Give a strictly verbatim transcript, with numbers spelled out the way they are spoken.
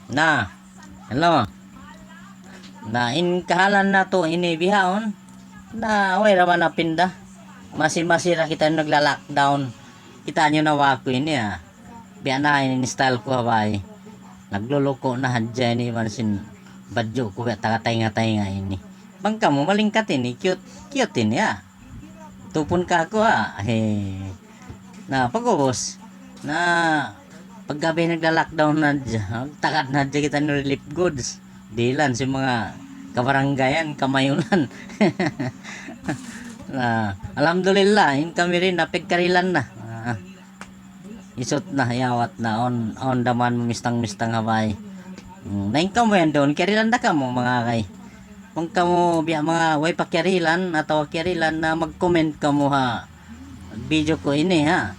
Na, hello. Na, in kahalan natu' ini bihaun, na way ra ba napinda. Masi-masi ra kita nagla-lockdown. Kita' niyu na ba aku ini, ah. Biya' na in style ku ha bay. Nagluluko na hadja ini, iban sin badju' ku biya' taga taynga-taynga ini. Bang kamu malingkat ini, cute, cute ini, ah. Tupun ka aku, ah. He. Na, pag'ubus. Na, pagga biya' nagla-lockdown na hadja, tagad na hadja kita nu relief goods. Dihilan sin manga kabaranggayan, kamayunan. Na, alhamdulillah, in kami rin, napigkarilan na. Ah, isut na, yawat na, awn, awn da man mamistang-mistang ha bay. Hmm, na in kamu yan duun, kiyarilan da kamu, manga kay. Bang kamu, biya' manga way pa kiyarilan, atawa kiyarilan na mag-comment kamu ha video ku ini, ha.